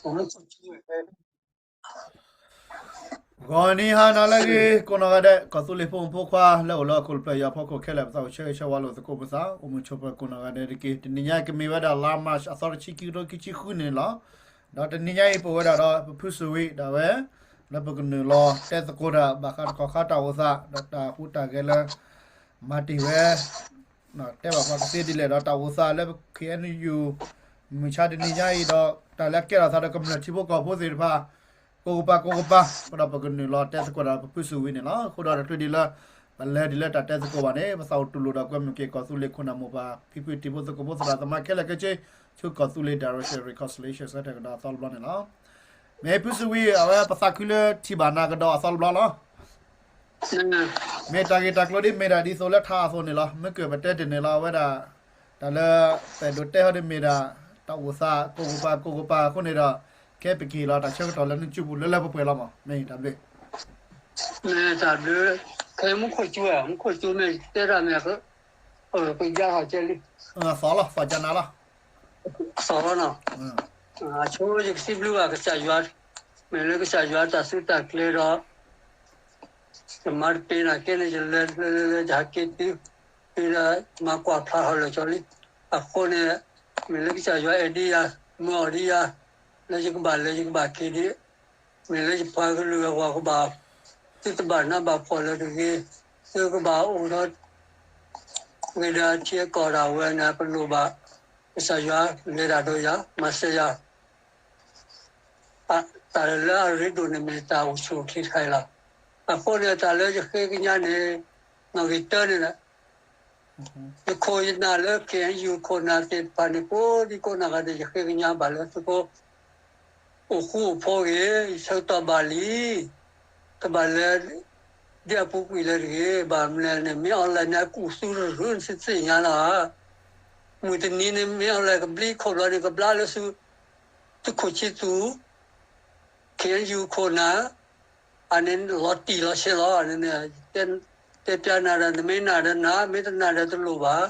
ဂီၤနံၤဟါနၤလၢအဂ့ၤ ကိးနီၢ်ဂၤဒဲး ကီၢ်သူလ့ၤဖိမုၣ်ဖိခွါ လၢအိၣ်လၢဟီၣ်ခိၣ်တဖျၢၣ်ညါအဖီခိၣ်ခဲလၢာ် ပသးအိၣ်ဆၢဂ့ၤဆၢဝါလိာ်သကိးပသး အိၣ်မုာ်ဆိးပၢၤကိးနီၢ်ဂၤဒဲးတက့ၢ်. တနံၤညါအံၤကမ့ၢ်ဝဲဒၣ် လါမၢ်ၡး အသီတဆံခံကထိခံဆံဃုန့ၣ်လီၤ. ဒီးတနံၤညါအံၤပအိၣ်ဝဲဒၣ်ဒီး ပဖုစူၤဝံၤဒၣ်ဝဲ လၢပကနုာ်လီၤတဲသကိးတၢ်ဘၣ်ဃးတခီခါတၢ်အိၣ်သး ဒီးတၢ်ဟူးတၢ်ဂဲၤလၢ မၤတ့ၢ်ဝဲ တဲဘၣ်ပှၤကသ့ဒ်လဲၣ်ဒီးတၢ်အိၣ်သးလၢ ခ့ၣ်အဲၣ်ယူၣ် မုၢ်ဆါတနံၤညါအံၤဒီး တၢ်လၢအကဲထီၣ်သးဒီးကမျၢၢ်ထံဖိကီၢ်ဖိသ့ၣ်တဖၣ် ကိးကပၤကိးကပၤ အဃိဒီးပကနုာ်လီၤတဲသကိးဒီးပဖုစူၤဝံၤန့ၣ်လီၤ. အဃိဒီးတချုးဒံးလၢ ပလဲၤဒ်လၢတၢ်တဲသကိးဘၣ်န့ၣ် ပသးအိၣ်တူၢ်လိာ်ဒီးကွဲမုာ်က့ၤကီၢ်သူလ့ၤခိၣ်နၢ်မိၢ်ပၢ် ဖံဖုတံၤဖိသကိးဖိသရၣ်သမါခဲလၢာ်ခဲဆ့ ဆူကီၢ်သူလ့ၤ Direction Reconciliation ဆၢထၢၣ်ကဒီးအသီတဘျီန့ၣ်လီၤ. မ့ၢ်ဖုစူၤဝံၤ အဝဲပသးခုလၢထံၣ်ဘၣ်နၤကဒီးအသီတဘျီလီၤ. မ့ၢ်တၢ်ဂ့ၢ်တၢ်ကျိၤဒ်မ့ၢ်ဒၣ်ဒ်သိးလၢထါအသိးန့ၣ်လီၤ. မ့ၢ်ကပတဲတ့ၢ်န့ၣ်လီၤ အဝဲဒၣ် တၢ်လၢ ပအဲၣ်ဒိးတဲဟီဒ်မ့ၢ်ဒၣ် တၢ်အိၣ်သး ကိးကပၤကိးကပၤအဃိန့ၣ်ဒီး ကဲပက့ၤလီၤတၢ်ဆၢကတီၢ်လၢနစုပူၤလၢလၢပှဲၤပှဲၤလီၤမး မ့ၢ်တၢ်ဘျုး မ့ၢ်တၢ်ဘျုး ဖဲမူခိၣ်ကၠူဧါ မူခိၣ်ကၠူမ့ၢ်တဲတၢ်မ့ၢ် ပကယါထီၣ်ကဲလံ သီလီၤ သီကနၤလီၤ သီလီၤနီၤ ဆိယကစံးဘျုးဘၣ်ကစၢ်ယွၤ မ့ၢ်လၢကစၢ်ယွၤတၢ်သုတၢ်ကျဲၤဒီး ယမၤတပ့ၤနာ်က့န့ၣ် ယလဲၤလဲၤလဲၤလဲၤ ယဟးက့ၤတုၤ တုၤဒီးမၤကွၢ်ဖျါထီၣ်လၢာ်ကၠီလံ. အဃိန့ၣ် မ့ၢ်လၢကစၢ်ယွၤအဲၣ်ဒံးယၤ မၢအီၤဒံးယၤ လၢယကဘၣ်လဲၤယကဘၣ်က့ၤဒံး မ့ၢ်လၢယပှၤကလုာ်အဂီၢ်ကဘၣ် သုတဘၣ်နးဘၣ်ဖှီၣ်လၢၤတဂ့ၤ သုကဘၣ်အိၣ်ဒီး ဂ့ၤဒီးထံအကီၢ်ဒၣ်ဝဲန့ၣ် ပလိၣ်ဘၣ် ကစၢ်ယွၤလဲၤတၢ်ဒီးယၤ မၤစၢၤယၤ တၢ်လၢအရ့ဒိၣ်န့ၣ်မ့ၢ်တၢ်အိၣ်ဆူၣ်အိၣ်ချ့တခါအံၤလီၤ. အဃိန့ၣ် တၢ်လၢယဃ့ကညးန့ၣ် နီၣ်ဂံၢ်တၢန့ၣ် ယခိၣ်ယနၢ်လၢ ခ့ၣ်အဲၣ်ယူၣ် ခိၣ်နၢ်သ့ၣ်တဖၣ်န့ၣ် ကိးဒံကိးနီၢ်ဂၤဒဲး ယဃ့ကညးဘၣ်လၢသုးခိၣ် အိၣ်ဃူအိၣ်ဖိးဂ့ၤ ယဆၢကတီၢ်ဘၣ်လံ တဘၣ်လဲၤ ဒ်အပူၤကွံာ်လၢၤတဂ့ၤ ဘၣ်မနုၤလဲၣ်န့ၣ် မ့ၢ် online န့ၣ် အကူၣ်သူတရုၢ်န့ၣ် သုသ့ၣ်ညါလီၤ. မုၢ်တနံၤန့ၣ် မ့ၢ် online ကဘျံးခိၣ်ဘျီန့ၣ် ကဘျါလၢသု သုးခိၣ်ဆံသူ ခ့ၣ်အဲၣ်ယူၣ်ခိၣ်နၢ် အန့ၣ်လီၤတံၢ်လီၤဆဲးလီၤ န့ၣ် တဲပျးနၤဒီး နမ့ၢ်နာ်ဒီးနာ် မ့ၢ်တနာ်ဒီးတလိၣ်ဘၣ်.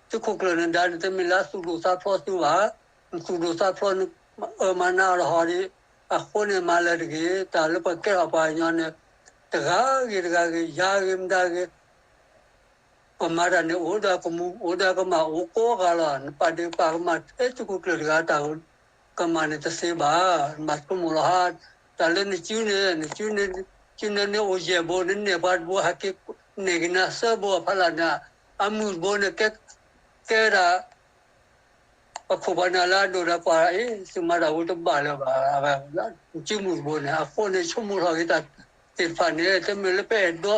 သုးခိၣ်ကျၢၢ်နဒါန့ၣ် တမ့ၢ်လၢအသူၣ်ဒိၣ်သးဖျိးသုဘၣ်. နသူၣ်ဒိၣ်သးဖျိး နအၢမၤနးအီၤတဟီဒံး အဃိန့ၣ် မၤလၢၤတဂ့ၤ. တၢ်လၢပှၤကဲထီၣ်ပှၤကညီန့ၣ် တဂၤဂ့ၤတဂၤဂ့ၤ ယၤဂ့ၤမတၤဂ့ၤ ပမၤတၢ်န့ၣ် အိၣ်ဒီးကမူၣ် အိၣ်ဒီးကမၣ် အိၣ်ကိးဂၤလီၤ. နပာ်ဒ့ၣ်ပာ်ကမၣ်ထဲသုးခိၣ်ကျၢၢ်တဂၤတၢ်ကမၣ်န့ၣ်တသ့ဘၣ်. မၤဆိကမိၣ်လီၤဟါ တၢ်လၢနစုန့ၣ် နစုန့ၣ် စုန့ၣ်န့ၣ်အိၣ်ယဲၢ်ဘိ နနဲၣ်ပှၤတဘိ ဟဲက့ၤနဲၣ်က့ၤနၤသၢဘိအဖီလာ်န့ၣ် အမုၢ်တဘိန့ၣ် ကဲဒၣ် ပခိၣ်ပှၤနၢ်လၢအဒိၣ်ဒီးကွၢ်အံၤ သုမၤတၢ်ဝဲတဘၣ်လၢၤဘၣ် နစုမုၢ်တဘိန့ၣ် အဃိန့ၣ် ဆိကမိၣ်ထီၣ်က့ၤတၢ်သ့ၣ်တဖၣ်န့ၣ် တမ့ၢ်လၢပအဲၣ်ဒိး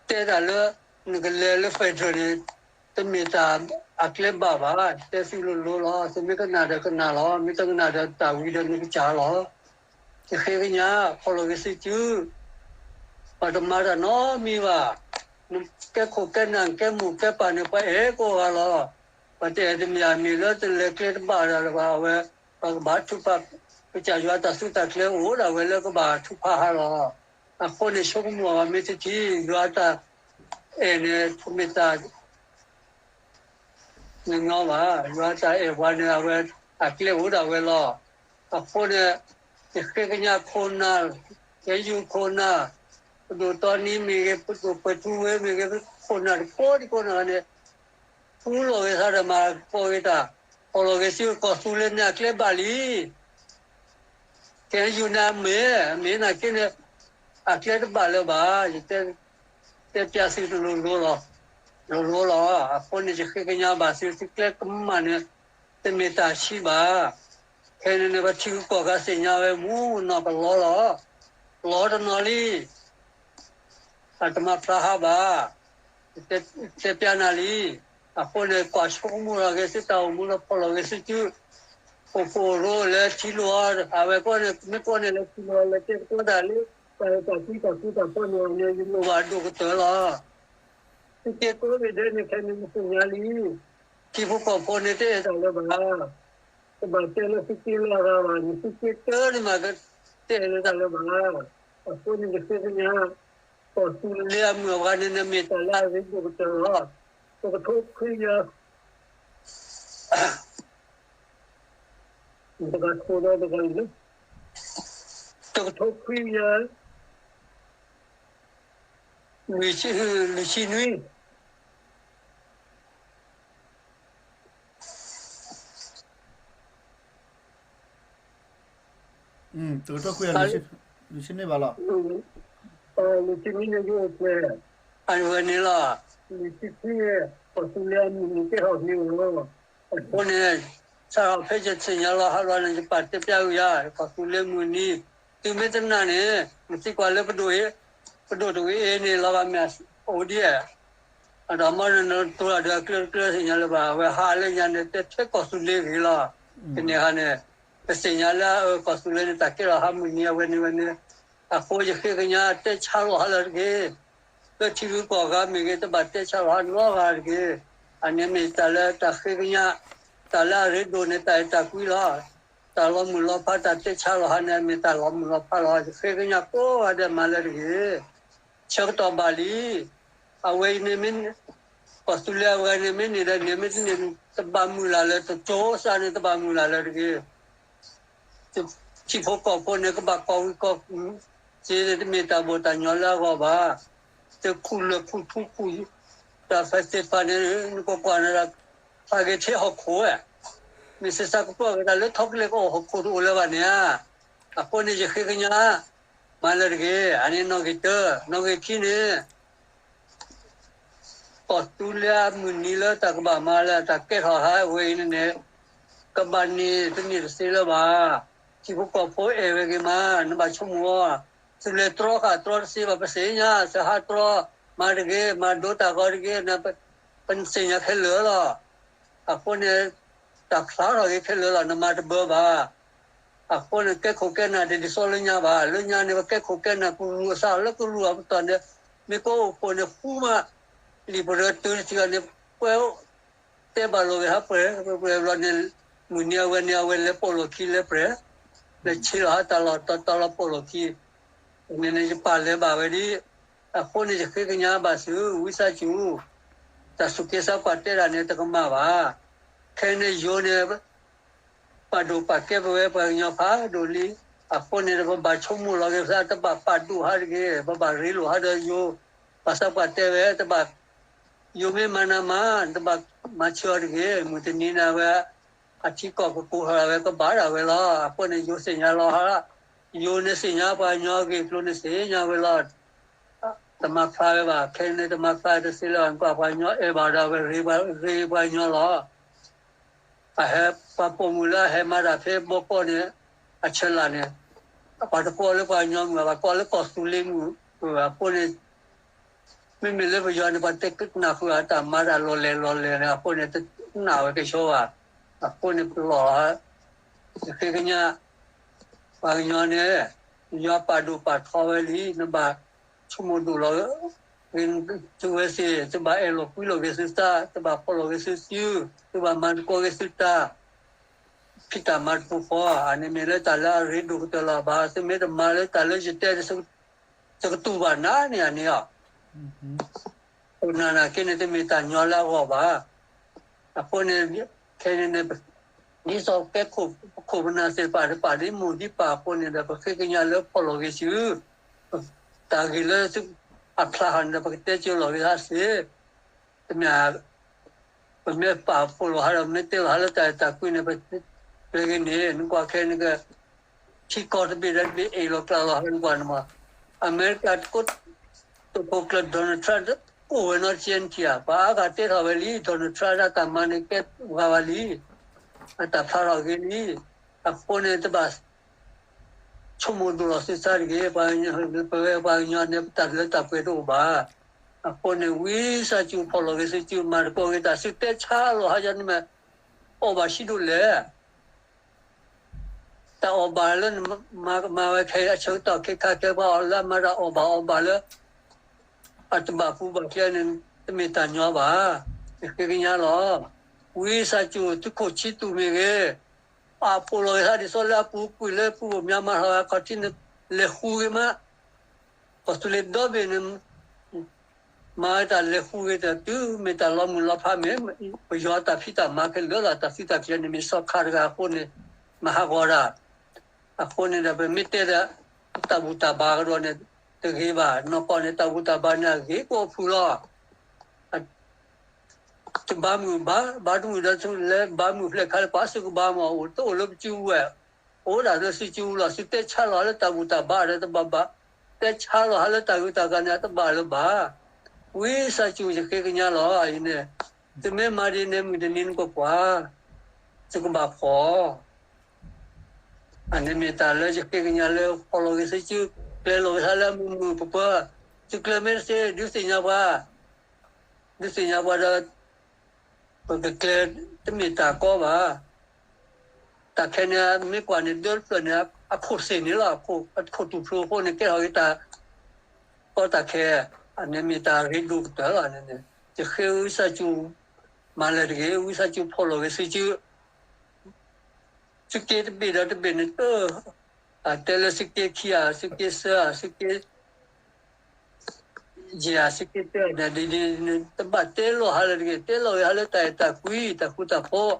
တဲတၢ်လၢ နကလဲၤလၢ federal န့ၣ် တမ့ၢ်တၢ်အကျဲဘၣ်ဘၣ်. တဲသုလိၤလိၤလီၤ. သုမ့ၢ်ကနၣ်ဒီးကနၣ်လီၤ. မ့ၢ်တကနၣ်ဒီးတၢ်ဝံၤဒီးနကစၢ်လီၤ. ယဃ့ကညး ဖီၣ်လီၤက့ၤသုစု ပှၤတမၤတၢ်နီတမံၤဘၣ်. နကဲခိၣ်ကဲနၢ် နကဲမိၢ်ကဲပၢ်န့ၣ် ပှၤအဲၣ်ကိးဂၤလီၤ. ပှၤတအဲၣ်တမ့ၢ် မ့ၢ်လၢတလဲၤကျဲတဘၣ်ဒီးဘၣ် အဝဲ ပှၤကဘၣ်ထုကဖၣ် ကစၢ်ယွၤတၢ်သုတၢ်ကျဲအိၣ်ဒၣ်ဝဲလၢကဘၣ်ထုကဖၣ်ဟါလီၤ. အဃိန့ၣ် ဆိကမိၣ်အီၤမ့ၢ်တထံၣ် ယွၤတၢ်အဲၣ်န့ၣ် မ့ၢ်တၢ် ညီညီဘၣ်. ယွၤတၢ်အဲၣ်ပှၤန့ၣ် အဝဲအကျဲအိၣ်ဒၣ်ဝဲလီၤ. အဃိန့ၣ် ယဃ့ကညးခိၣ်နၢ် ယဲယူၢ်ခိၣ်နၢ် ပဒိၣ်တီနံမ့ၢ်ဂ့ၤ ပဒိၣ်ပှဲၤထူဝ့မ့ၢ်ဂ့ၤ ခိၣ်နၢ်တကိးဒံကိးနီၢ်ဂၤန့ၣ် ထူလီၤဂ့ၤသးဒီးမၤကိးဂ့ၤတၢ် ဖီၣ်လီၤဂ့ၤသု ကီၢ်သူလ့ၤန့ၣ်အကျဲဘၣ်လံ ခဲအံၤယူၢ်န့ၣ်အမ့ၢ် မ့ၢ်နာ်က့န့ၣ် အကျဲတဘၣ်လၢၤဘၣ်. ယတဲ တဲပျးသုတလိၤလိၤလီၤ. လိၤလိၤလီၤ. အဃိန့ၣ် ယဃ့ကညးဘၣ်သု သုကျဲကမၣ်န့ၣ် တမ့ၢ်တၢ်ဆံးဘၣ်. ခဲအံၤန့ၣ် ပထံဂုၤကီၢ်ဂၤသ့ၣ်ညါဝဲ မူနီၢ်ကလီလီၤ. လီတနီၤလံ အတမၤဖျါဟါဘၣ်. တဲပျးနၤလံ. အဃိန့ၣ် ကွၢ်ဆိကမိၣ်လီၤဂ့ၤသုတၢ်အိၣ်မူလီၤ ဖီၣ်လီၤဂ့ၤသုစု အိၣ်ဖှိၣ်ရိလဲၤထံလိာ်အီၤ အဝဲကီၢ်န့ၣ် မ့ၢ်ကီၢ်န့ၣ်လဲၤထံလိာ်အီၤ လဲၤတဲကီတၢ်လၢ တၢ်တၢ်သံတၢ်သံတၢ်ဖီန့ၣ် အန့ၣ် ယလိၣ်ဘၣ်ဒိၣ်ကတၢၢ်လီၤ. သုကဲကိးဘ့ၣ်ဒဲးန့ၣ် ခဲန့ၣ် နသ့ၣ်ညါလံ. ထံဖိကီၢ်ဖိန့ၣ် တအဲၣ်တၢ်လၢၤဘၣ်. တဘၣ်တဲလၢသုက့လီၤဂၤဘၣ် နသုက့တၢ်န့ၣ်မး တအဲၣ်လၢၤတၢ်လၢၤဘၣ်. အဃိန့ၣ် ယဃ့ကညး ကီၢ်သူလ့ၤအမုၢ်အဂၤန့ၣ် နမ့ၢ်တၢ်လၢအရ့ဒိၣ်ကတၢၢ်လီၤ. ပကထိခွံယၤ တဂၤထိဒီးတဂၤလၢ တကထိခွံကယၤ လွံၢ်ဆံနွံ တကထိခွံကယၤ လွံၢ်ဆံနွံဘၣ်လီၤ. လွံၢ်ဆံနွံန့ၣ် ယအိၣ်ဖျဲၣ် အဝဲန့ၣ်လီၤ. လွံၢ်ဆံခွံန့ၣ် ကီၢ်သူလ့ၤအမုၢ်နံၤကဲထီၣ်န့ၣ်လီၤ. အဃိန့ၣ် စးထီၣ်ဖဲယသ့ၣ်ညါလီၤဟးလီၤန့ၣ် ယပာ်တဲပျးဝံၤယၤ ကီၢ်သူလ့ၤမုၢ်နံၤ သုမ့ၢ်တနာ်န့ၣ် နသံကွၢ်လၢပဒိၣ်အ့ၣ် ပဒိၣ်တဝ့ၢ်အ့ၣ်န့ၣ် လီၤဂာ်မ့ၢ်အိၣ်ဒံး အဒီးမ့ၢ်နတိၤဒီးအကျၢၤတကျၢၤသ့ၣ်ညါလၢၤဘၣ် အဝဲဟးလၢညါန့ၣ် တဲထဲကီၢ်သူလ့ၤဂ့ၤလီၤ. တန့ၢ်ဟါန့ၣ် ပသ့ၣ်ညါလၢအကီၢ်သူလ့ၤန့ၣ် တၢ်ကဲထီၣ်ဟးမုၢ်နံၤအဝဲန့ၣ်ဝဲန့ၣ် အဃိယဃ့ကညးတဲဆါလီၤဟးလၢတဂ့ၤ လၢထံဂုၤကီၢ်ဂၤမ့ၢ်ဂ့ၤ တဘၣ်တဲဆါလီၤဟးနီတဂၤတဂ့ၤ. အန့ၣ်မ့ၢ်တၢ်လၢတၢ်ဃ့ကညး တၢ်လၢအရ့ဒိၣ်န့ၣ် တၢ်အဲၣ်တၢ်ကွံလီၤ. တၢ်လီၤမုၢ်လီၤဖး တၢ်တဲဆါလီၤဟးန့ၣ် မ့ၢ်တၢ်လီၤမုၢ်လီၤဖးလီၤ. ယဃ့ကညးကိးဂၤဒဲးမၤလၢတဂ့ၤ ဆၢကတီၢ်ဘၣ်လံ. အဝဲအံၤန့ၣ်မ့ၢ် ကီၢ်သူလ့ၤအဝဲန့ၣ်မ့ၢ်န့ၢ်ဒီးန့ၢ် မ့ၢ်တန့ၢ် တဘၣ်မုၢ်လၢ်လၢၤ တကၠိစးန့ၣ် တဘၣ်မုၢ်လၢ်လၢၤတဂ့ၤ. ထံဖိကီၢ်ဖိန့ၣ် ကဘၣ်ကီၢ်ဝံၤကီၢ် စ့န့ၣ်တမ့ၢ်တၢ်ဘိၣ်တၢ်ညီလၢအဂီၢ်ဘၣ်. တခူၣ်လၢာ်ခူၣ်ထူခူၣ် တၢ်ဖဲသ့ၣ်တဖၣ်န့ၣ် နကကွၢ်န့ၣ်ဒီး ဖးဂ့ၤထဲဟီၣ်ခိၣ်ဝဲ မ့ၢ်စ့စးကပီၢ်က့ၤတၢ်လၢထီကလဲၢ်ကီၢ်ဟီၣ်ခိၣ်တအိၣ်လၢၤဘၣ်န့ၣ်ဧါ. အဃိန့ၣ် ယဃ့ကညး မၤလၢတဂ့ၤ. အန့ၣ်နီၣ်ဂံၢ်တၢ, နီၣ်ဂံၢ်ခံန့ၣ် ကီၢ်သူလ့ၤအမုၢ်နံၤလၢတၢ်ကဘၣ်မၤလၢတၢ်ကဲထီၣ်ဟးဝဲအံၤန့ၣ်န့ၣ် ကဘၣ်န့ၢ်တန့ၢ်တသ့လၢၤဘၣ်. ထံဖိကီၢ်ဖိအဲၣ်ဝဲဂ့ၤမး နဘၣ်ဆိကမိၣ်အီၤ, သူလ့ၤတြီဃာ်တြီတသ့ဘၣ် ပသ့ၣ်ညါ သဟးတြီ မၤတဂ့ၤ မၤဒိတၢ်ဂီၤတဂ့ၤ ပသ့ၣ်ညါခဲလၢာ်လီၤ. အဃိန့ၣ် တၢ်ဖျါထီၣ်ဂ့ၤခဲလၢာ်လီၤ နမၤတဘၢဘၣ်. အဃိန့ၣ် ကဲခိၣ်ကဲနၢ်တဒ်သိးလၢညါဘၣ်. လၢညါန့ၣ် ပကဲခိၣ်ကဲနၢ်ကရူၢ်အသးလၢကရူၢ်အပတီၢ်န့ၣ် မ့ၢ်ကအိၣ်ဖှိၣ်န့ၣ်ဃူမး လံာ်ပရၢတုၤတထံၣ်အီၤန့ၣ် ပှဲၤ တဲဘၣ်လိာ်ဂ့ၤဟးပှဲၤ ပှဲၤဘျီန့ၣ် မုၢ်နံၤအဝဲန့ၣ် အဝဲလဲၤပိာ်လိာ်ခံလဲၤပှဲၤ လဲၤဆ့လီၤဟးတၢ်လီၢ်တီတီလီၤပိာ်လိာ်ခံ န့ၣ်န့ၣ် ယပာ်လဲၤဘၣ်ဝဲဒ် အဃိန့ၣ် ယဃ့ကညးဘၣ်သု ဝံသးစူၤ တၢ်စူၢ်က့ၤသးပှၢ်တဲဒၣ်န့ၣ် တကမၣ်ဘၣ်. ခဲအံၤန့ၣ်ယိၤန့ၣ် ပာ်ဒိၣ်ပာ်ကဲပဝဲပှၤကညီဖးဒိၣ်လံ. အဃိန့ၣ် ပဘၣ်ဆိကမိၣ်လီၤက့ၤပသး တဘၣ်ပာ်ဒိၣ်ဟးတဂ့ၤ, ပဘၣ်ရ့လိာ်ဟးဒီးယိၤ, ပှၤသးပှၢ်တဲဝဲ တဘၣ် ယိၤမ့ၢ်မၤနၤမၤ တဘၣ်မၤဆၢအီၤတဂ့ၤ. မုၢ်တနံၤန့ၣ်ဝဲ အထံကီၢ်ကကိးထီၣ်ဝဲကဘၣ်ဒၣ်ဝဲလီၤ. အဃိန့ၣ် ယိၤသ့ၣ်ညါလီၤဟး, ယိၤန့ၣ်သ့ၣ်ညါပှၤကညီအဂ့ၢ်အကျိၤန့ၣ်သ့ၣ်ညါဝဲလီၤ. တမၤဖျါဝဲဘၣ်, ခဲအံၤန့ၣ် တမၤဖျါတသ့လၢၤဘၣ်, ပှၤကညီအဲၣ်ဘၣ်ဒီးဝဲရ့ပှၤကညီလီၤ. အဟဲပှၤပိာ်မုၣ်လၢအဟဲမၤတၢ်ဖဲဘီကီၢ်န့ၣ် အဆၢလၢ်န့ၣ် ပှၤတကိးလၢပှၤကညီမုၣ်ဘၣ်, ပှၤကိးလၢကီၢ်သူလ့ၤမုၣ်အဃိန့ၣ် မ့မ့ၢ်လၢပယီၤန့ၣ် ပှၤတဲကနၣ်ဃုာ်အတၢ်မၤတၢ်လီၤလဲၢ်လီၤလဲၢ်န့ၣ် အဃိန့ၣ် တနာ်ဝဲကဆှီဘၣ်. အဃိန့ၣ် ပလီၢ် ယဃ့ကညး ပှၤကညီန့ၣ် ယွၤပာ်ဒိၣ်ပာ်ထီဝဲလံ နဘၣ်ဆိကမိၣ်ဒိၣ်လီၤ သုဝဲသ့ၣ် သုဘၣ်အဲၣ်လိာ်ကွံလိာ်က့ၤသုသး, သုဘၣ်ဖီၣ်လိာ်က့ၤသုစု, သုဘၣ်မၤသကိးက့ၤသုတၢ် ဖံးတၢ်မၤတပူၤဃီ, အန့ၣ်မ့ၢ်လၢတၢ်လၢအရ့ဒိၣ်ကတၢၢ်လီၤ. ဘၣ်သုမ့ၢ်တမၤလၢတၢ်လၢယတဲ တကတူၢ်ဘၣ်နၤန့ၣ်ဧါန့ၣ်လီၤ. ပနာ်နာ်က့န့ၣ် တမ့ၢ်တၢ်ညီလၢအဂီၢ်ဘၣ်. အဃိန့ၣ် ခဲအံၤန့ၣ် ဒ်သိးကဲခိၣ်ပခိၣ်ပနၢ်သ့ၣ်တဖၣ်တဖၣ်ဒ်မိၢ်ဒ်ပၢ်အဃိန့ၣ်ဒီး ပဃ့ကညးလၢဖီၣ်လိာ်က့ၤသု တၢ်ဂ့ၢ်လၢအဖျါဟးန့ၣ်ဒီး ပကတဲကၢၤလီၤက့ၤသးသ့ တမ့ၢ် ပမ့ၢ်ပာ်ဖှိၣ်လီၤဟးဒီး မ့ၢ်တဲလီၤဟးလၢတၢ်အဲၣ်တၢ်ကွံန့ၣ် ပတဲဂ့ၤန့ၣ် နကွၢ်ခဲအံၤန့ၣ်က ထံကီၢ်တဘ့ၣ်ဒီးတဘ့ၣ် အ့ၣ်လိာ်ကျါလိာ်ဟး နကွၢ်န့ၣ်မး အမဲရကၤတခိၣ် သုးခိၣ်ကျၢၢ် Donald Trump အိၣ်ဝဲနီတစဲးနထံၣ်ဧါ, ပှၤအါဂၤတဲထီၣ်ဝဲလံ Donald Trump အတၢ်မၤန့ၣ်ကဲဂၤဘၣ်လံ, အတၢ်ဖျါထီၣ်ဂ့ၤလံ, အဃိန့ၣ်တဘၣ် ဆိကမိၣ်ဒိၣ်လီၤသုသးတဂ့ၤ, ပဝဲပှၤကညီန့ၣ် ပတၢ်လၢတၢ်ပှဲၤတအိၣ်ဘၣ်. အဃိန့ၣ် ဝံသးစူၤဖီၣ်လိာ်ဂ့ၤသုစု မၤသကိးဂ့ၤတၢ် သုတဲဆါလိာ်ဟးယၤန့ၣ်မ့ၢ် အီၣ်ဘၣ်ဆံးဒိၣ်လဲၣ် တၢ်အီၣ်ဘၣ်လၢနမၤဝဲခဲအံၤ အဆၢကတီၢ်ခဲခါခဲပှၤအီၣ်လၢအမၤတၢ်အီၣ်ဘၣ်အီၣ်ဘၣ်လၢ အတဘၣ်ပူၤဘၣ်ဖျဲးန့ၣ် တမ့ၢ်တၢ်ညီဘၣ်. ယဃ့ကညးလီၤ. ဝံသးစူၤ သုးခိၣ်ဆံသူးမ့ၢ်ဂ့ၤ, အဖှိၣ်လီၤဂ့ၤဟးဒ်သိးလၢအပူၤကွံာ်လၢပူၤဘိၣ်မၠါမၤထီၣ်အခီၣ်ထံးန့ၣ် လဲၤဃုဂ့ၤမး ကီၢ်သူလ့ၤဒီဘ့ၣ်န့ၣ် မၤဝဲတၢ်လဲၤဃုဂ့ၤတၢ်တုၤမ့ၢ်တၢ်လီၤမုၢ်လီၤဖးမ့ၢ် ပယီၤတၢ်ဖံးတၢ်မၤခဲလၢာ်လီၤ. တၢ်သုးတၢ်ကျဲၤန့ၣ်မ့ၢ်စီၤခါတဂၤအဃိန့ၣ် မၤဟးဂီၤတၢ်. အဃိန့ၣ်ဒီး ပမ့ၢ်တဲဒီး တၢ်ဘူၣ်တၢ်ဘါကဒီးန့ၣ် တဂ့ၤဘၣ်. နီၢ်ကီၢ်န့ၣ် တၢ်ဘူၣ်တၢ်ဘါန့ၣ် အဂ့ၤကိးဖုလီၤ. တဘါမုၢ်ဘါ, ဘါတမုၢ်ဒီး လၢဘါမုၢ်ဖျဲၣ်ခါလၢပှၤစုကဘါမး အိၣ်တအိၣ်လၢပစုပူၤဝဲ, အိၣ်ဒၣ်လၢစုစုပူၤလီၤ. စုတဲဆါလီၤလၢတၢ်ဘူၣ်တၢ်ဘါဒီးတဘၣ်ဘၣ်, တဲဆါလီၤဟးလၢတၢ်ဂုၤတၢ်ဂၤန့ၣ် အတဘၣ်လၢၤဘၣ်. ဝံသးစူၤ ယဃ့ကညးလီၤအံၤန့ၣ်, သုမ့ၢ်မၤဒ်န့ၣ် မုၢ်တနံၤနကွၢ်ပှၤ, သုကဘၣ်ဖှီၣ် အန့ၣ်မ့ၢ်တၢ်လၢယဃ့ကညးလၢ ဖီၣ်လီၤဂ့ၤသုစု, ကျဲၤလီၤဂ့ၤဟးလၢအမုာ်မုာ်ပၢၤပၢၤ, သုကျဲၤမ့ၢ်တသ့ ဒုးသ့ၣ်ညါပှၤ, ဒုးသ့ၣ်ညါပှၤဒီး ပကကျဲၤတမ့ၢ်တၢ်ကီဘၣ်. တၢ်ခဲန့ၣ် မ့ၢ်ကွၢ်န့ၣ် ဒၢတဖျၢၣ်န့ၣ် အခိၣ်သ့ၣ်န့ၣ်လီၤ. အခိၣ်တူာ်ဖျိအဃိန့ၣ် ကဲထီၣ်ဂ့ၤတၢ်ကီတၢ်ခဲ, အန့ၣ်မ့ၢ်တၢ်ရ့ဒိၣ်ကတၢၢ်လီၤန့ၣ်. ယဃ့ဝံသးစူၤ မၤလၢၤတဂ့ၤ, ဝံသးစူၤဖီၣ်လီၤဂ့ၤသုစု သုးက့တဘ့ၣ်ဒီးတဘ့ၣ်န့ၣ် တ, အတဲလၢသုးက့ခံဧါ, သုးက့သၢဧါ, သုးက့ယဲၢ်ဧါ, သုးက့တၢန့ၣ် ဒ်န့ၣ် တဘၣ်တဲလီၤဟးလၢၤတဂ့ၤ, တဲလီၤဂ့ၤဟးလၢတၢ်အဲၣ်တၢ်ကွံ တၢ်ဃူတၢ်ဖိး,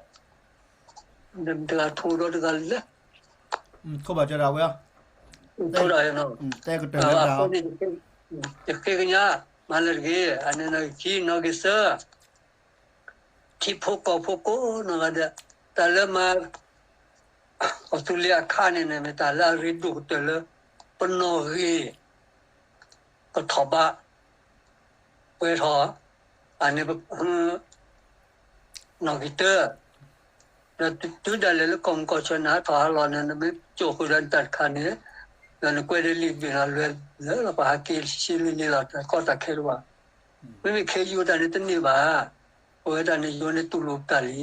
တဂၤထိၣ်ဒီးတဂၤလဲၢ်, ထိၣ်ဘၣ်ကၠီဒၣ်ဝဲ, ထိၣ်ဒၣ်, အဃိန့ၣ် ယဃ့ကညး မၤလၢၤတဂ့ၤ. အန့ၣ်နီၣ်ဂံၢ်ခံ, နီၣ်ဂံၢ်သၢ ထံဖိကီၢ်ဖိကိးနီၢ်ဂၤဒဲး, တၢ်လၢမၤ ကီၢ်သူလ့ၤအခါန့ၣ်န့ၣ် မ့ၢ်တၢ်လၢအရ့ဒိၣ်ကတၢၢ်လၢ ပနီၣ်ဂံၢ် ကထီၣ်ဘး ပှဲၤထီၣ်, အန့ၣ် နီၣ်ဂံၢ်တၢ, ဒီးတုၤဒၣ်လဲာ်လၢကီၢ်မုၢ်ကီၢ်ဆၢနၤထီၣ်ဟးလီၤန့ၣ် နမ့ၢ်ကၠိၣ်ဃုာ်ဒီးနတၢ်တခါန့ၣ်, ဒီးနကွဲးဒ်လံာ်ဘ့ၣ်လီၤလွဲလၢလီၤ ပှၤဟးက့ၤဆံလံန့ၣ်လီၤ တၢ်ကီတၢ်ခဲတဘၣ်. မ့မ့ၢ်ခဲယိၤတၢ်န့ၣ်တန့ၢ်ဘၣ်, ပဝဲတၢ်န့ၣ်ယိၤန့ၣ်တူၢ်လိာ်ပတၢ်လံ,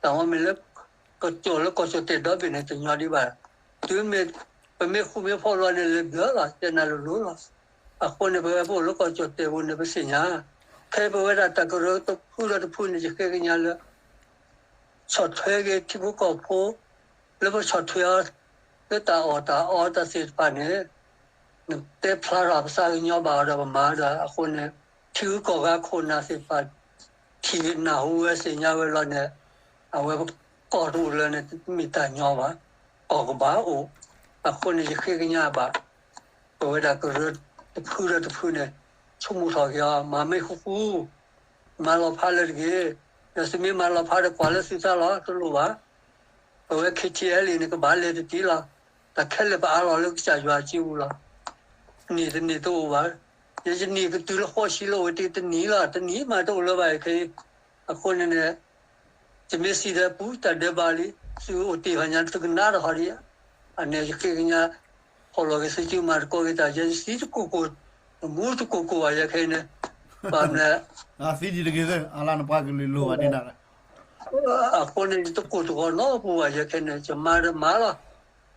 တၢ်ဝဲမ့ၢ်လၢ ကကၠိၣ်လၢကီၢ်ကၠိၣ်တဲာ်ဒီဘ့ၣ်န့ၣ် တညီဒံးဘၣ်. တုၤမ့ၢ် ပမ့ၢ်ဃူမ့ၢ်ဖိးလီၤန့ၣ် လဲၤဘျၢလီၤ တဲနၤလိၤလိၤလီၤ. အဃိန့ၣ် ပဝဲပအိၣ်လၢကီၢ်ကၠိၣ်တဲာ်ပူၤန့ၣ် ပသ့ၣ်ညါ, ခဲအံၤပဝဲဒၣ်တၢ်ကရၢတဖုဒီးတဖုန့ၣ် ယဃ့ကညးလၢ ဆီၣ်ထွဲက့ၤထံဖိကီၢ်ဖိ လၢပဆီၣ်ထွဲအီၤ လၢတၢ်အီၣ်တၢ်အီတၢ်သ့ၣ်တဖၣ်န့ၣ် နတဲဖျါထီၣ်ပသးကညီၤဘၣ်အီၤဒီးပမၤဒီး အဃိန့ၣ် ထံဂုၤကီၢ်ဂၤခိၣ်နၢ်သ့ၣ်တဖၣ် ထံၣ်နၢ်ဟူဝဲသ့ၣ်ညါဝဲလီၤန့ၣ် အဝဲပကီၢ်တအိၣ်လၢၤန့ၣ် တမ့ၢ်တၢ်ညီဘၣ်, ကီၢ်ကဘၣ်အိၣ်. အဃိန့ၣ် ယဃ့ကညးဘၣ် ပဝဲဒၣ်ကရၢတဖုဒီးတဖုန့ၣ် ဆိကမိၣ်ထီၣ်က့ၤအီၤ မၤမ့ၢ်ဃူဃူ မၤလီၤဖးလၢၤတဂ့ၤ, ဒီးသုမ့ၢ်မၤလီၤဖးဒီးကွၢ်လၢသုသးလီၤ တလိၣ်ဘၣ်. ပဝဲ ခ့ထံအဲလ်အ့န့ၣ် ကဘၣ်လဲၤတတ့ၢ်လီၤ. တၢ်ခဲလၢာ်ပအးလီၤလၢကစၢ်ယွၤအစုပူၤလီၤ. နံၣ်တနံၣ်တအိၣ်ဘၣ်. ယယနံၣ်ကတုၤလၢဃိးဆံလၢအိၣ်တ့ၢ်တနံၣ်လီၤ. တနံၣ်မးတအိၣ်လၢၤဘၣ်ခဲအံၤ. အဃိန့ၣ်န့ၣ် ယမ့ၢ်စံးဒီးပူၤတၢ်ဒဲးဘးလံ, သုအိၣ်တ့ၢ်ဘၣ်ညါ သုကနၣ်တဟီဒံးဧါ. အန့ၣ်ယဃ့ကညး ဖီၣ်လီၤက့ၤသုစုမၤသကိးက့ၤတၢ် ယသံတကိၢ်ကိၢ်, တမူတကိၢ်ကိၢ်ဘၣ်ယဲခဲအံၤန့ၣ်, ဘၣ်မနုၤ သံဒံးတဂ့ၤသၢ အလၢနပှၤကလုာ်လိၣ်ဘၣ်ဒ်နၤလီၤ. အဃိန့ၣ် ယတကိၢ်တဂီၤနီတပူၤဘၣ်ယဲခဲအံၤန့ၣ် ယမၤဒီးမၤလီၤ.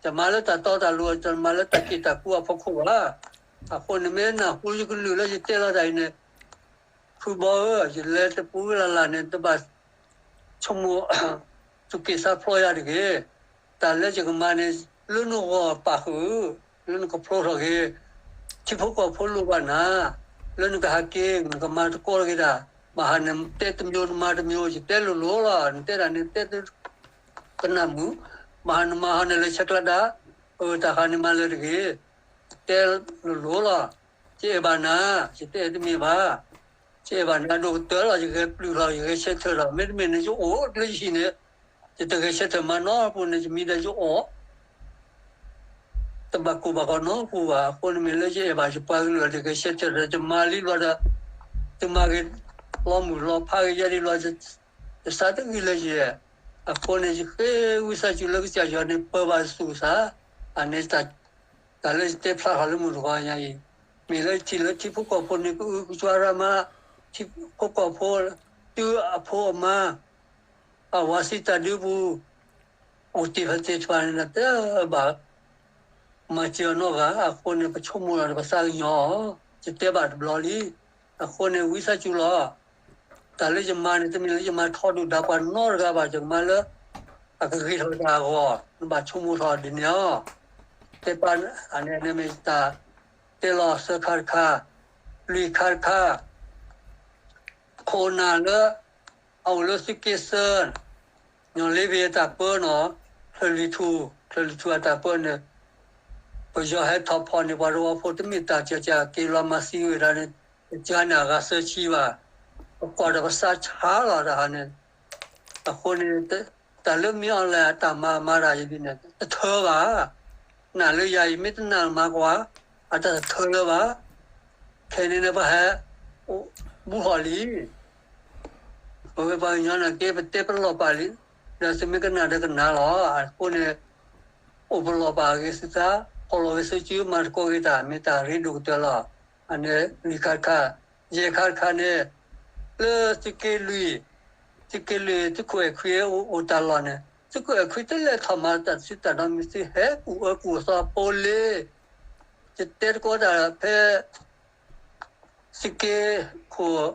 ယမၤလၢတၢ်တီတၢ်လိၤ ယမၤလၢတၢ်က့ၣ်တၢ်ကူအဖီခိၣ်ဘၣ်. အဃိန့ၣ်မ့ၢ်နၢ်ဟူယကလုၢ်လၢယတဲလီၤတၢ်အံၤန့ၣ် ဖုဘီဧၢ, ယလဲၤတပူၤလၢ်လၢ်န့ၣ် တဘၣ်ဆိကမိၣ် သူၣ်က့ၣ်သးဖျိယၤတဂ့ၤ. တၢ်လၢယကမၤန့ၣ် လၢနဂီၢ်ပာ်ဃုာ်, လၢနကဖျိထီၣ်က့ၤ ထံဖိကီၢ်ဖိလိၣ်ဘၣ်နၤ, လၢနကဟးက့ၤ နကမၤသကိးက့ၤတၢ်, ဘၣ်ဟးနတဲတမျိုးနမၤတမျိုး, ယတဲလိၤလိၤလီၤ. နတဲတၢ်န့ၣ်တဲ ကနၣ်မုာ်, ဘၣ်ဟးနမၤဟီန့ၣ်လၢဆဲးကျိးဒၣ်, အတၢ်ဃးန့ၣ်မၤလၢၤတဂ့ၤ. တဲလိၤလိၤလီၤ. ယအဲၣ်ဘၣ်နၤ, ယတအဲၣ်တမ့ၢ်ဘၣ်. ယအဲၣ်ဘၣ်နၤဒိၣ်ကတၢၢ်လီၤ. ယဂဲၤပျုၢ်ထီၣ် ယဂဲၤဆၢထၢၣ်ထီၣ်, မ့တမ့ၢ်န့ၣ် ယအိၣ်လၢယဟံၣ်န့ၣ် ယတဂဲၤဆၢထၢၣ်မၤနီတပူၤန့ၣ် ယမံဒီးယအိၣ် တဘၣ်ကိၢ်ဘၣ်ဂီၤနီတပူၤဘၣ်. အဃိန့ၣ်မ့ၢ်လၢယအဲၣ်ဘၣ်ယပှၤကလုာ် ယဂဲၤဆၢထၢၣ်ဒီး ယမၤလံဘျီဒီး သုမၤဂ့ၤလီၤဖးဂ့ၤယဲဒ်ဘျီ ယသးတဂ့ၤလၢယအဲၣ်. အဃိန့ၣ် ယဃ့ဝံသးစူၤလၢကစၢ်ယွၤန့ၣ် ပၢၤဘၣ်သူၣ်သး, အန့ၣ် တၢ်လၢယတဲဖျါထီၣ်လၢမုၢ်တဂီၤညါအံၤ, မ့ၢ်လၢယထံၣ်လၢထံဖိကီၢ်ဖိန့ၣ် ကအုကစွါရၢမး, ထံဖိကီၢ်ဖိ တုၤအဖိအမါ အဝၤစံးတၢ်ဒုပူၤ အိၣ်တ့ၢ်ဖဲသ့ၣ်တဖၣ်န့ၣ် တဘၣ်မၤစၢၤအီၤနီတဂၤ, အဃိန့ၣ် ပဆိကမိၣ်လီၤဒီးပသးကညီၤအီၤ, ယတဲဘၣ်တဘျီလံ. အဃိန့ၣ် ဝံသးစူၤလီၤ. တၢ်လၢယမၤန့ၣ် တမ့ၢ်လၢယမၤထီဒုၣ်ဒါပှၤနီတဂၤဘၣ်, ယကမၤလၢ အကဂ့ၤထီၣ်တၢ်အဂီၢ်, နဘၣ်ဆိကမိၣ်ထီၣ်ဒ်န့ၣ်လီၤ. တဲပာ်အန့ၣ်န့ၣ်မ့ၢ်တၢ် တဲလီၤသၢခါတခါ, လွံၢ်ခါတခါ, ခိၣ်နၢ်လၢ အအိၣ်လၢသုးက့သၢ, ညီၣ်လ့ဘ့ၣ်အတၢ်ပၢနီၤ, ချၢၣ်လွံၢ်ထူၣ်, ချၢၣ်လွံၢ်ထူၣ်အတၢ်ပၢန့ၣ် ပယီၤဟဲထီၣ်ဖီၣ်န့ၢ်ပှၤသဝီဖိတမ့ၢ်တၢ်ကဲကဲ က့ၤလီၤမၤသံဝဲဒၣ်န့ၣ် တကးန့ၣ်အဂၤသၢဆံဘၣ်. ပကွၢ်ဒီးပသးဆါလီၤတၢ်ဟးန့ၣ်. အဃိန့ၣ် တၢ်လၢမ့ၢ်အီၤလဲၣ် အတၢ်မၤမၤတၢ်ယဒ်န့ၣ် တထၢဘၣ်. နာ်လၢယၤအံၤ မ့ၢ်တနာ်မၤကွၢ်, အတၢ်တထၢလၢၤဘၣ်. ခဲအံၤန့ၣ် ပဟဲ ဘူးထီၣ်လံ. ပဝဲပှၤကညီန့ၣ်က့ ပတဲပလီၢ်ပာ်လံ, ဒီးသုမ့ၢ်ကနၣ်ဒီးကနၣ်လီၤ. အဃိန့ၣ် အိၣ်ပလီၢ်ပာ်ဂ့ၤသုသး, ဖီၣ်လီၤဂ့ၤသုစု မၤသကိးဂ့ၤတၢ် မ့ၢ်တၢ်ရ့ဒိၣ်ကတၢၢ်လီၤ. အန့ၣ်လွံၢ်ခါတခါ, ယဲၢ်ခါတခါန့ၣ် လၢသုးက့လွံၢ်, သုးက့လွံၢ် သုးခိၣ်အဲၣ်ခွံအိၣ်တၢ်လီၢ်န့ၣ် သုးခိၣ်အဲၣ်ခွံတလဲၤထီၣ်မၤတၢ်စုတၢ်ဒီးမ့ၢ်သုဟဲကူၣ်အၢကူၣ်သီဖိလ့ ယတဲသကိးတၢ်ဖဲ သုးက့ခိၣ်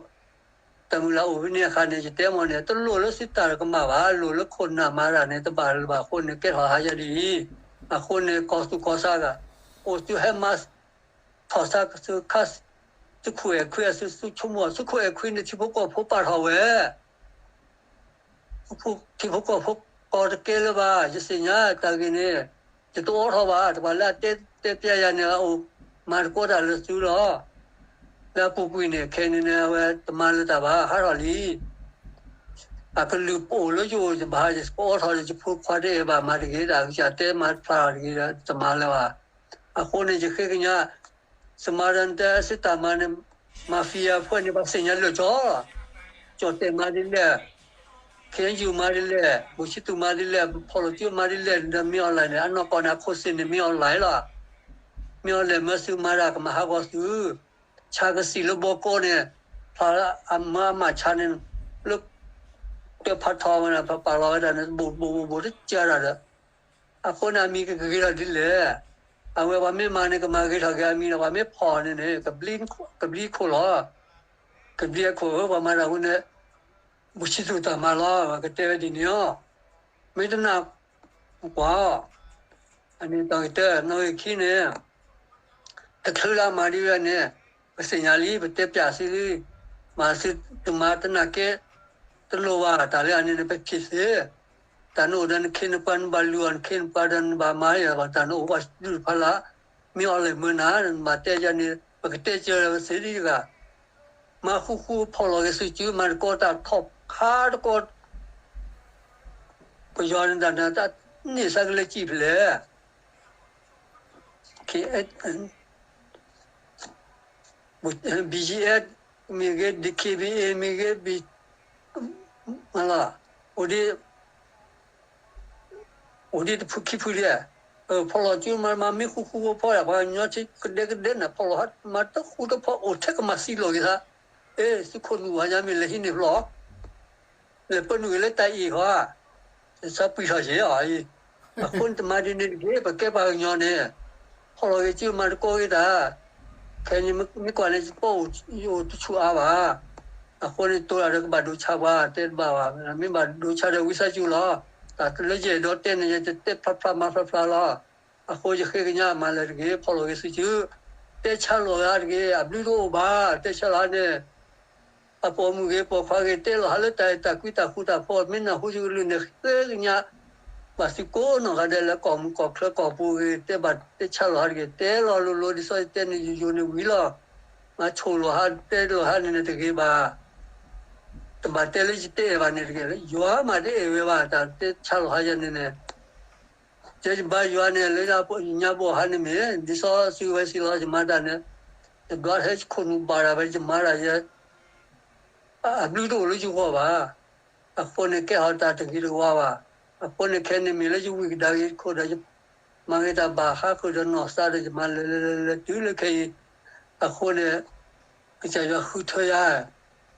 တၢ်မုၢ်လၢ်အိၣ်ဖဲန့ၣ်အခါန့ၣ် ယတဲမ့ၢ်န့ၣ် တလိၣ်လၢသုတၢ်ကမၣ်ဘၣ်, လိၣ်လၢခိၣ်နၢ်မၤတၢ်န့ၣ် တဘၣ်လၢၤဘၣ်အဃိန့ၣ် ကဲထီၣ်ဟးယၤဒ်အံၤ. အဃိန့ၣ် ကီၢ်သူၣ်ကီၢ်သးဂၤ အိၣ်သုဟဲမၤထီၣ်သးကသုခါ သုးခိၣ်အဲၣ်ခွံအသု သုဆိကမိၣ် သုးခိၣ်အဲၣ်ခွံန့ၣ် ထံဖိကီၢ်ဖိပာ်ထီၣ်ဝဲ ထံဖိကီၢ်ဖိကီၢ်တကဲလၢၤဘၣ်, ယသ့ၣ်ညါတၢ်ဂ့ၢ်န့ၣ် ယတအိးထီၣ်ဘၣ်, တဘၣ်လၢအတဲတဲပျးယၤန့ၣ် အအိၣ်မၤသကိးတၢ်လၢသုလီၤ. လၢအပူၤကွံာ်န့ၣ် ခဲအံၤန့ၣ် အဝဲတမၤလၢၤတၢ်ဘၣ် ဟးထီၣ်လံ. အကလုၢ်ပအိၣ်လၢယအိၣ်ယဘၣ် ယကအိးထီၣ်ဒီး ယဖိခွါတအဲၣ်ဘၣ်မၤတဂ့ၤ တၢ်ကစၢ်တဲမၤတဖျါတဂ့ၤဒီး တမၤလၢၤဘၣ်. အဃိန့ၣ် ယဃ့ကညး သမါဒၣ်တဲသုတၢ်မၤန့ၣ် mafia ဖဲန့ၣ် ပှၤသ့ၣ်ညါလၢာ်ကၠီလီၤ. ကၠီၣ်တဲၣ်မၤဒ်လဲၣ်, ခ့ယုၢ်မၤဒ်လဲၣ်, ဘူၣ်ဆံသူၣ်မၤဒ်လဲၣ်, ဖီၣ်လိာ်စုမၤဒ်လဲၣ်, ဒီးမ့ၢ်အီၤလဲၣ်န့ၣ် အနီၢ်ကီၢ်န့ၣ် အခိၣ်သ့ၣ်န့ၣ် မ့ၢ်အီၤလဲၣ်လီၤ. မ့ၢ်အီၤလဲၣ်မၢသုမၤတၢ်ကမၤဟးဂီၤသု, ဆါကသံၣ်လၢဘီကီန့ၣ် ဖျါလၢအမၢအမၢဆါန့ၣ် လၢ တၢ်ဖးထီဝဲဒၣ် ပပာ်လီၤဝဲဒၣ်န့ၣ် ဘူးဘူးဘူးတကးဒၣ်ဒီး အဃိန့ၣ် အမံၤကဂ့ၤထီၣ်ဒ်လဲၣ်. အဝဲပှၤမ့ၢ်မၤန့ၣ် ကမၤဂ့ၤထီၣ်က့ၤအမံၤဒီး ပှၤမ့ၢ်ဖီၣ်န့ၣ်န့ၣ် ကဘျံးခိၣ်လီၤ. ကဘျံးအခိၣ်ဧၢ ပှၤမၤတၢ်ဝဲန့ၣ် ဘူၣ်ဆံသူၣ်တၢ်မၤလီၤ ကတဲဝဲဒ်န့ၣ်လီၤ. မ့ၢ်တနာ်ကွၢ် အန့ၣ်တၢ်ကတၢၢ် နီၣ်ဂံၢ်ခံန့ၣ် တချုးလၢအမၤဒ်ဝဲန့ၣ် ပသ့ၣ်ညါလံ ပတဲပျးသုလံ. မၤသုတမၤတနာ်က့ တလိၣ်ဘၣ် တၢ်လၢအန့ၣ်န့ၣ် ပဖံးသ့ တၢ်နအိၣ်ဒီးနခ့နပှၤ နဘၣ်လုၢ်အီၤ နခ့နပှၤဒီးနဘၣ်မၤယၤဘၣ် တၢ်နအိၣ်ဘၣ်ဒုၣ်တဖၣ်လၢ မ့ၢ်အီၤလဲၣ်မၢနၤ နဘၣ်တဲယၤန့ၣ် ပကတဲကၢလၢပသ့ဒ်တဂၤ မၤဃူဃူဖီၣ်လီၤဂ့ၤသုစု မၤတကီတၢ်ထီၣ်ခါတကီ ပယီၤန့ၣ်တၢ်န့ၣ် တၢ်န့ၢ်သးကလဲၤစံၣ်ဖဲလဲၣ် BGF မ့ၢ်ဂ့ၤ DKBA မ့ၢ်ဂ့ၤ ဘီ လီၤ အိၣ်ဒ် အိၣ်ဒ်တဖုခံဖုဒ် ဖီၣ်လီၤစုမၤမၤမ့ၢ်ဃူဃူဖိဖီၣ် ပှၤကညီကဒဲကဒဲန့ၣ် ဖီၣ်လီၤဟးမၤတဃူတဖိး အိၣ်ထဲကမၤသံလီၤက့ၤသး အ့ သုးခိၣ်နူာ်ဝါညါမ့ၢ် လဲၤဟံးန့ၢ်ဖျီၣ် လဲၤပၢနုာ်ဂ့ၤလၢတၢ်အံၤဃီ သးပှံၢ်ထီၣ်က့ၤအီၤအံၤ အဃိန့ၣ်တမၤဒ်န့ၣ်တဂ့ၤ ပကဲပှၤကညီန့ၣ် ဖီၣ်လီၤဂ့ၤစုမၤတကီဂ့ၤတၢ် ခဲအံၤမ့ၢ်ကွၢ်န့ၣ် ယပီၢ်အိၣ်တဆူၣ်အါဘၣ် အဃိန့ၣ် တိၤတၢ်ဒီးကဘၣ်ဒိဆါပှၤ တဲတဘၣ်ဘၣ် မ့ၢ်ဘၣ်ဒိဆါဒီးဝံသးစူၤလီၤ တၢ်လၢယအဲၣ်ဒိးတဲန့ၣ် ယတတဲဖျါဖျါမၤဖျါဖျါလီၤ အဃိယဃ့ကညးမၤလၢၤတဂ့ၤ ဖီၣ်လီၤဂ့ၤသုစု တဲဆါလီၤဂ့ၤတဂ့ၤ အဘျုးတအိၣ်ဘၣ် တဲဆါလီၤန့ၣ် အပိာ်မုၣ်ဂ့ၤ ပိာ်ခွါဂ့ၤ တဲလီၤဟးလၢတၢ်အဲၣ်တၢ်ကွံတၢ်ဃူတၢ်ဖိး မ့ၢ်နၢ်ဟူယကလုၢ်န့ၣ် ဃ့ကညး ဘၣ်သုကိးနီၢ်ဂၤဒဲးလၢကီၢ်မုၢ်ကီၢ်ချၢကီၢ်ပူၤဂ့ၤ တဲဘၣ်တဲဆါလီၤဟးတဂ့ၤ တဲလီၤလိၤလိၤဒ်သိးယတဲန့ၣ်ယိယိန့ၣ်ဝံၤလီၤ မၤဆိၣ်လီၤဟးတဲလီၤဟးန့ၣ်န့ၣ်တဂ့ၤဘၣ် တဘၣ်တဲလၢယတအဲၣ်ဘၣ်န့ၣ်တဂ့ၤလၢ ယွၤမးတအဲၣ်ဝဲဘၣ် တၢ်တဲဆါလီၤဟးယၤန့ၣ်န့ၣ် ယဘါယွၤန့ၣ် လၢညါဘိဟးန့ၣ်မ့ၢ် ဒ်သိးသုဝဲစံးလီၤ ယမၤတၢ်န့ၣ် ယဒွးဟဲခိၣ်နူာ်ဘၣ်ဒၣ်ဝဲ ယမၤတၢ်ယဲ အဘျုးတအိၣ်လၢယဂီၢ်ဘၣ်. အဃိန့ၣ်ကဲထီၣ်တၢ်တဂ့ၤတဝါဘၣ်. အဃိန့ၣ်ခဲန့ၣ်မ့ၢ်လၢယဝံၣ်ကဒါက့ၤခိၣ်ဒီး ယမၤဂ့ၤတၢ်ဘၣ်ဟးဃုာ်ဒီးနီၢ်သးဒီး ယမၤလဲၤလဲၤလဲၤလဲၤတုၤလၢခဲအံၤ. အဃိန့ၣ် ကစၢ်ယွၤဃုထၢယၤ,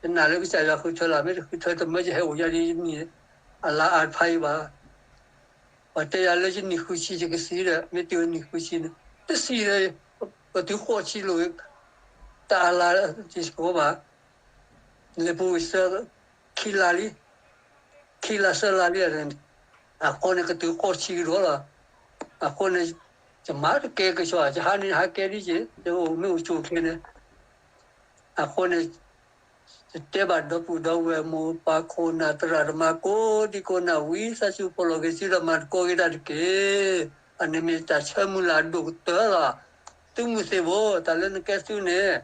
ယနာ်လၢကစၢ်ယွၤဃုထၢလီၤ. မ့ၢ်တဃုထၢတမၢယဟဲအိၣ်ယၤဒ်ယမ့ၢ်အလါအါတဖၣ်အံၤဘၣ်. ပှၤတဲယၤလၢယနံၣ်ဃုဆံယကသံဒီး မ့ၢ်တုၤနံၣ်ဃုဆံန့ၣ် တသံဒီး ပတုၤဃိးဆံလိာ် တအါလါတစကိးဘၣ်. လဲၤပူၤဝံၤသၢ ခံလါလံ, ခံလါသၢလါလံ. အဃိန့ၣ် ကတုၤဃိးဆံကဒီးလီၤ. အဃိန့ၣ် ယမၤတကဲကဆှီ ယဟးန့ၣ်ဟးကဲဒ်ယဲ ယအိၣ်မ့ၢ်အိၣ်ဆိးချ့န့ၣ်. အဃိန့ၣ် ယတဲဘၣ်ဒီပုၢ်ဒီဝဲၢ်မိၢ်ပၢ်ခိၣ်နၢ်သရၣ်သမါကိးဒံကိးနၢ်ဝံသးစူၤ ဖီၣ်လီၤက့ၤစုဒီးမၤသကိးက့ၤတၢ်တက့ၢ်. အန့ၣ်မ့ၢ်တၢ်ဆၢမုၢ်လၢ်အဒိၣ်ကတၢၢ်လီၤ. သုးမုၢ်သံၣ်ဘိ တၢ်လၢနကဲသုးန့ၣ်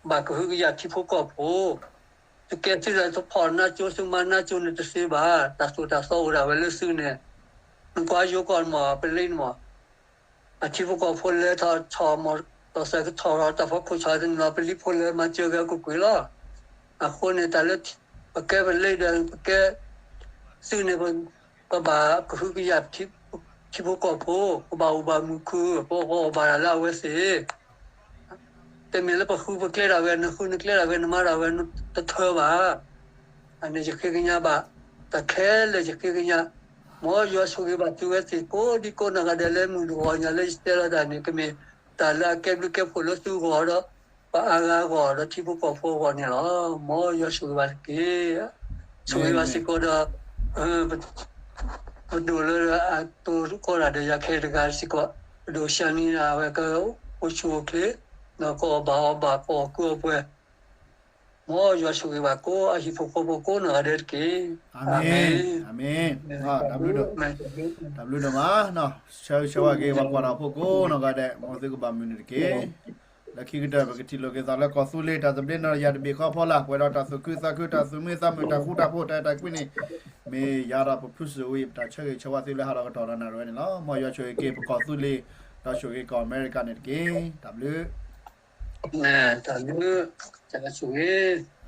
ဘၣ်ကဟုကယာ်ထံဖိကီၢ်ဖိ သုကဲသုးဒီးသုဖီၣ်နါကၠိ သုမၤနါကၠိန့ၣ်တသ့ဘၣ်. တၢ်သိၣ်တၢ်သီအိၣ်ဒၣ်ဝဲလၢသုးန့ၣ်, နကွၢ်ယိၤကီၢ်မး ပလံန့ၣ်မး, အထံဖိကီၢ်ဖိလဲၤထီၣ်ဆီၣ်မး, ဒီးစဲးကဆီၣ်ထီၣ်တၢ်ဖီခိၣ်ဆီၣ်သနံၤလီၤ ပလံဖိလဲၤမၤစၢၤက့ၤအကကွံာ်လီၤ. အဃိန့ၣ် တၢ်လၢပကဲပလံဒီးပကဲသုးန့ၣ် ပဘၣ်ကဟုကယာ်ထံဖိကီၢ်ဖိ, ပဘၣ်အိၣ်ဘၣ်မုာ်ခုၣ်, ပအီၣ်ဘၣ်တၢ်လၢအဝဲသ့ၣ် တမ့ၢ်လၢပဃုပကျဲဒၣ်ဝဲ, နဃုနကျဲဒၣ်ဝဲ, နမၤဒၣ်ဝဲတထၢဘၣ်. အန့ၣ်ယဃ့ကညးဘၣ်, တၢ်ခဲလၢာ်ယဃ့ကညး, မ်ယွၤဆိၣ်ဂ့ၤဘၣ်သုဝဲသ့ၣ်ကိးဒံကိးနီၢ်ဂၤဒဲးလၢမုၢ်တဂီၤညါလၢယတဲလီၤတၢ်န့ၣ် ကမ့ၢ်တၢ်လၢအကဲဘျုးကဲဖှိၣ်လၢသုဂီၢ်ဒီး ပှၤအါဂၤအဂီၢ်ဒီးထံဖိကီၢ်ဖိအဂီၢ်န့ၣ်လီၤ. မ်ယွၤဆိၣ်ဂ့ၤဘၣ်တက့ၢ်. ဆိၣ်ဂ့ၤဘၣ်စ့ၢ်ကီးဒီး ပဒိၣ်လၢအတိၤကီးတၢ်ဒီးယၤခဲအံၤတဂၤစ့ၢ်ကီး, ပဒိၣ်ရှၢနံၤဒၣ်ဝဲကအိၣ်ဆူၣ်အိၣ်ချ့, ဒီးကအီၣ်ဘၣ်အီဘၣ် ကအီၣ်ကုအီပှဲၤ, မ်ယွၤဆိၣ်ဂ့ၤဘၣ်ကိးအဟံၣ်ဖိဃီဖိကိးနီၢ်ဂၤဒဲးတက့ၢ်. အၤမ့ၣ်, အၤမ့ၣ်. တၢ်ဘျုးဒိၣ်မး, ဆၢဂ့ၤဆၢဝါက့ၤပှၤကွၢ်တၢ်ဖိကိးနီၢ်ဂၤဒဲး, မ်သုကဘၣ်မုာ်န့ၣ်တက့ၢ်. လၢခံကတၢၢ် ပကထံၣ်လိာ်က့ၤသးလၢကီၢ်သူလ့ၤ တၢ်သဘျ့နီၢ်ယၤတဘ့ၣ်ဃီဖီလာ် ပှဲၤဒီးတၢ်သူၣ်ခုသးခု တၢ်သူၣ်မံသးမုာ် တၢ်ဃူတၢ်ဖိး တၢ်အဲၣ်တၢ်ကွံန့ၣ် မ့ၢ်ယၤဒီးပဖုစၢဝံၤ ပတၢ်ဆၢဂ့ၤဆၢဝါသုလၢဟးထီၣ်ကတီၢ်ဒီးနၣ်ရံၣ်ဝဲန့ၣ်လီၤ. မ်ယွၤဆိၣ်ဂ့ၤက့ၤပကီၢ်သူလ့ၤ, ဒီးဆိၣ်ဂ့ၤကီၢ်အမဲရကၤန့ၣ်တက့ၢ်. တၢ်ဘျုး, တၢ်ဘျုး, တၢ်ဆိၣ်ဂ့ၤ